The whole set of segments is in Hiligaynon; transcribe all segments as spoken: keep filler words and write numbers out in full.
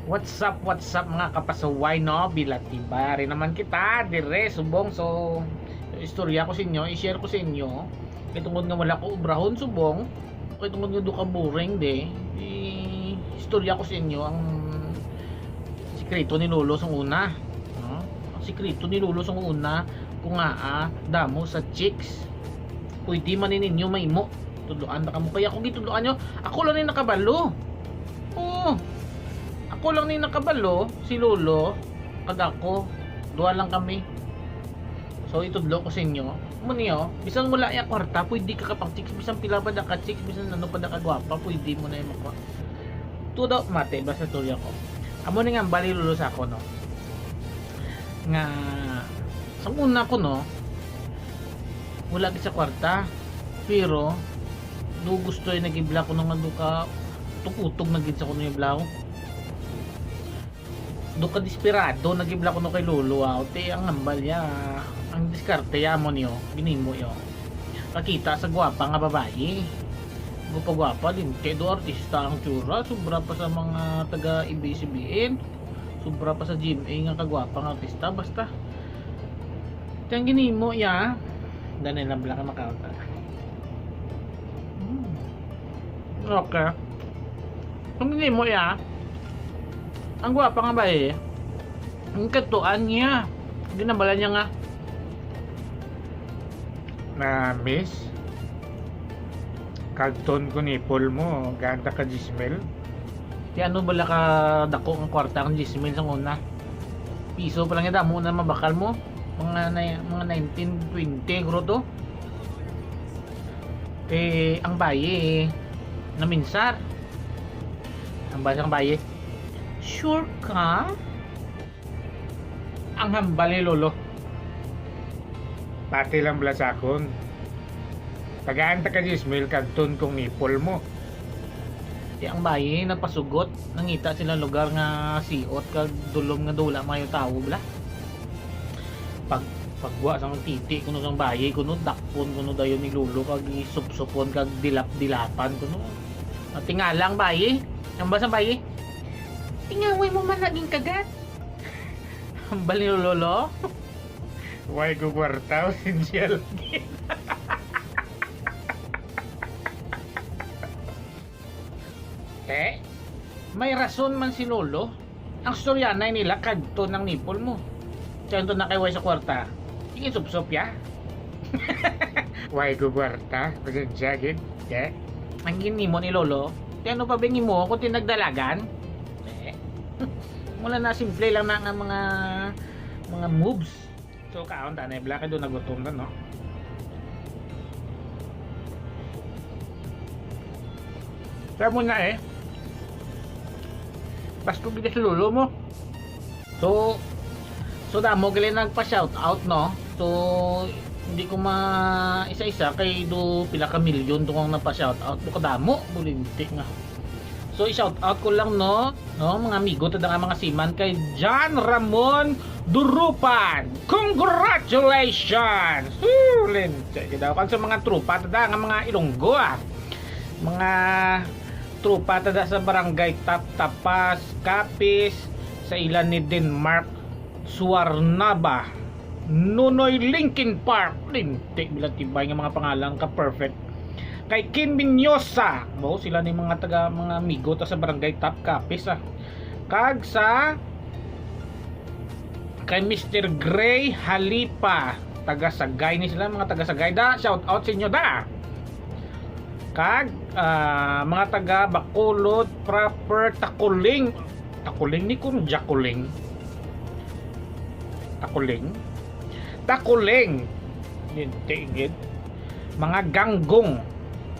What's up, what's up, mga kapasaway, no? Bilatibari naman kita, dire, subong. So, istorya ko sa inyo, i-share ko sa inyo. Kay tungod nga wala ko obrahon, subong. Kay tungod nga do ka boring, de. I-istorya ko sa inyo ang sikreto ni Lolo sang una. No? Ang sikreto ni Lolo sang una, kung nga, ah, damo sa chicks. Pwede man ni ninyo maimo. Tudloan na kamo. Kaya ako gitudloan nyo, ako lang ni nakabalo. Oo. Ako lang ni nakabalo, si Lolo, kag ako. Duha lang kami. So, itudlo ko sa inyo. Mo niyo, bisan wala ya kwarta, pwede ka kapang chicks, bisan pila pa da ka chicks, bisan ano pa da ka gwapa, pwede mo na yung makuha. Tudo, mate, basta tuloy ako. Amo ni nga ang bali Lolo sa ako, no? Nga, sa una ko, no, wala gid sa kwarta. Pero, do gusto yung nag-ibla ko nung nagduka, utog-utog na gid sa kuno yung blaw. Do ka desperado, nag-ibla ko no kay Lolo, ah. Ti ang hambal niya, ang diskarte ya mo niyo, ginimo yo. Pakita sa gwapa nga babayi. Gwapa-gwapa din. Kay do artista ang tsura, sobra pa sa mga taga A B S C B N. Sobra pa sa G M A nga kagwapa nga artista. Basta, ti ang ginimo ya. Dali lang, bala ka makauta. Hmm. Okay. Ang ginimo ya, ang gwapa nga bayi, ang katuan niya. Ginabala niya nga, na, "Miss, kagton ko nipol mo, ganda ka diyes mil." Ti ano bala ka dako ang kwarta ang diyes mil sa una? Piso pa lang ya, damo na mabakal mo. Mga na, mga nineteen twenty, guro to. Eh, ang bayi, eh, naminsar. Ang bayi, ang bayi. "Sure ka?" Ang hambal ni Lolo. Pati lang bala sa akon. Tagaan ta ka diyes mil, kagton kong nipol mo. Ti ang bayi nagpasugot, nangita sila lugar nga siot kag dulom nga dula mayo tawo bala. Pag pagwa sang titi kuno sang bayi kuno, dakpon kuno dayon ni Lolo kag isupsupon kag dilap-dilapan kuno. Natingala ang bayi. Ang ba sang bayi? Tingaway mo man naging kagat. Hambal ni Lolo. Way ko kwarta, sinsya lagi. Eh, may rason man si Lolo. Ang storyanay nila, kagton ang nipol mo. Kaya ito na kay way sa kwarta. Sige, supsop ya. Way ko kwarta. Pasensya, gid. Eh, ang ginimo ni Lolo, ti ano pa bing imo ko tinagdalagan? Eh, wala na, simple lang na nga mga, mga moves. So, kaon ta na, bala ka doon nagutom na, no? Kaya mo na eh. Pasko gid si Lolo mo. So, so damo gali nagpa-shout out, no? So, hindi ko ma isa-isa kay do pila ka milyon to kung napa-shout out. Do kadamo, bulinti nga. So, i-shout out ko lang, no? No, mga amigo, tada nga mga seaman kay John Ramon Durupan. Congratulations! Woo! Linti, daw. Kag sa mga tropa, tada nga mga Ilonggo, ah. Mga tropa, tada sa barangay Taptapas, Capiz, sa ilan ni Denmark Suarnaba, Nonoy Linkin Park, linti, bilang tibay nga mga pangalan ka perfect. Kay Kim Minyosa, mo sila ni mga taga, mga amigo ta sa barangay Top Capiz, ah. Kag sa kay Mister Gray Halipa, taga Sagay ni sila, mga taga Sagay da, shout out sa inyo da. Kag, ah, mga taga Bacolod proper, Takuling, Takuling ni kun Jakuling. Takuling. Takuling. Yun, tingid. Mga ganggong.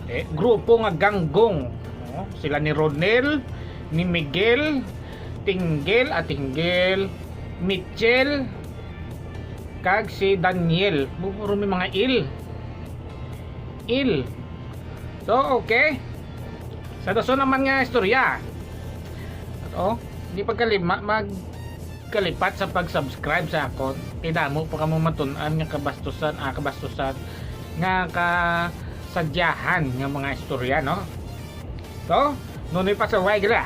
Eh, grupo nga ganggong. No? Sila ni Ronel, ni Miguel, Tinggel, ah, Tinggel, Mitchell, kag si Daniel. Bu-, puro may mga il. Il. So, okay. Sa dason naman nga istorya. Oh, di pagkalima, magkalipat sa pag-subscribe sa akon. Kay damo pa kamo matun-an nga kabastusan, ah, kabastusan nga kasadyahan nga mga istorya, no? So, nunoy pa sa way gila.